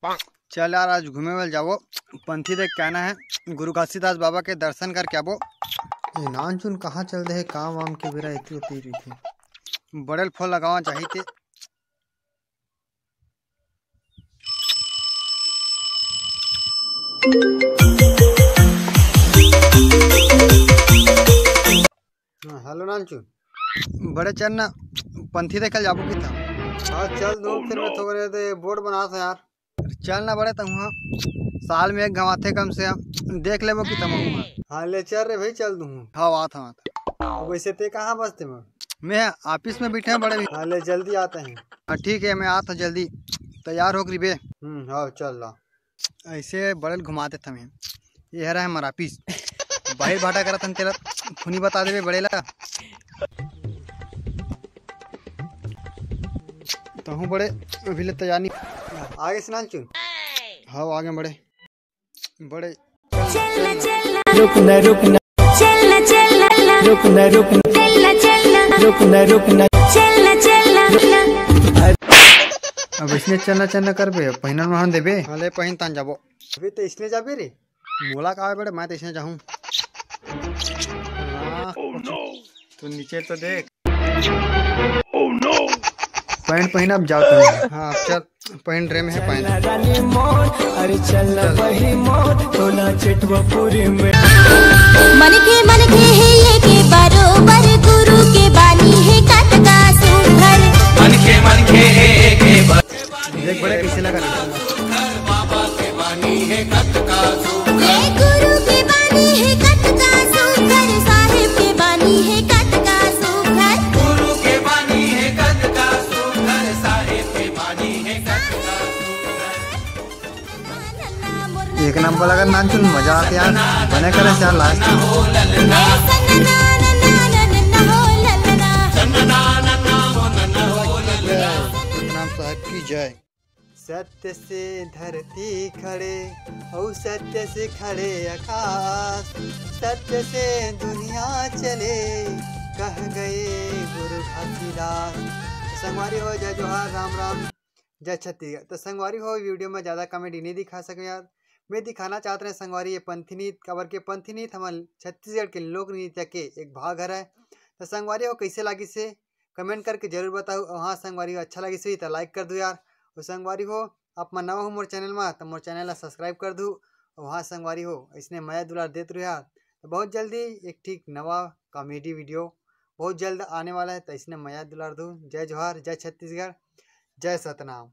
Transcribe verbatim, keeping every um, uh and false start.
चल यार, आज घूमे वाले जाबो, पंथी देख के आना है, गुरु घासीदास बाबा के दर्शन करके आबो। ये नानचुन कहाँ चल दे हे, काम वाम के बेरा एती ओती रहिथे। बड़े ल फोन लगावा चाही ते। हाँ, हेलो नानचुन। बड़े चल ना, पंथी देखे ल जाबो किता। हाँ, चल दो, फिर मैं थोड़े दे बोर्ड बना था यार। चल ना बड़े, तहूँ साल में एक घांव आथे कम से कम, देख लेबो कि तमहू ह। हाँ, ले चल रे भाई, चल दूँ। हाँ, आत हूँ, आत हूँ। अब वैसे ते कहाँ बसते में? मैं ऑफिस में बैठे हैं बड़े भी। हाँ, ले जल्दी आते हैं। हाँ, ठीक है, मैं आत हूँ जल्दी, तैयार होके रिबे। हम्म, हाँ, चल ला। ऐसे बड़े ल घुमा देता मैं। ये हरा है हमारा ऑफिस। बाहर भाटा करत हन तेला, फुनी बता देबे बड़े ला। तहूँ बड़े, अभी ले तैयार नहीं। आगे से नानचुन। हाँ, आगे बड़े। बड़े। रुक न, रुक न। चल न, चल न, रुक न, रुक न। चल न, चल न। रुक न, रुक न। चल न, चल न। अब इसने चलना, चलना करबे, पहिना में हम देबे। हाँ, ले पहिन तान जाबो। अभी तो इसने जाबे रे। मोला का बड़े, मैं तो इसने जाहूँ। हाँ, तो नीचे तो देख। पैंट पहिन, अब जाओ तुम। हाँ, अब चल, पहिन रे में है पैंट। अरे चल वही मोर टोला चेटवा पूरी में। मन के, मन के हे ये के बरोबर, गुरु के बानी हे कतका सुंदर। मन के, मन के हे ये के बर- देख बड़े कैसे लगा। हे गुरु के बानी हे कतका सुंदर, साहेब के बानी हे कतका सुंदर। गुरु के बानी हे कतका सुंदर, साहेब के बानी हे कतका सुंदर। एक नंबर लगा नानचुन, मजा आते यार, बने करे यार लास्ट। नाम साहब की जय। सत्य से धरती खड़े, अउ सत्य से खड़े आकाश, सत्य से दुनिया चले, कह गए गुरु घासीदास। संगवारी हो, जय जोहार, राम राम, जय छत्तीसगढ़। तो संगवारी हो, वीडियो में ज़्यादा कॉमेडी नहीं दिखा सके यार, मैं दिखाना चाहत रहे संगवारी ये पंथी नृत्य, काबर के पंथी नृत्य हमर छत्तीसगढ़ के लोक नृत्य के एक भाग हरे। तो संगवारी हो, कैसे लागिस हे कमेंट करके जरूर बताओ। और हाँ संगवारी हो, अच्छा लगिस होही तो लाइक कर दो यार। और संगवारी हो, आप मन नवा हो मोर चैनल में तो मोर चैनल ला सब्सक्राइब कर दो। और हाँ संगवारी हो, इसने मया दुलार देत रहो यार। तो बहुत जल्दी एक ठीक नवा कॉमेडी वीडियो बहुत जल्द आने वाला है, तो इसने मया दुलार दो। जय जोहार, जय छत्तीसगढ़, जय सतनाम।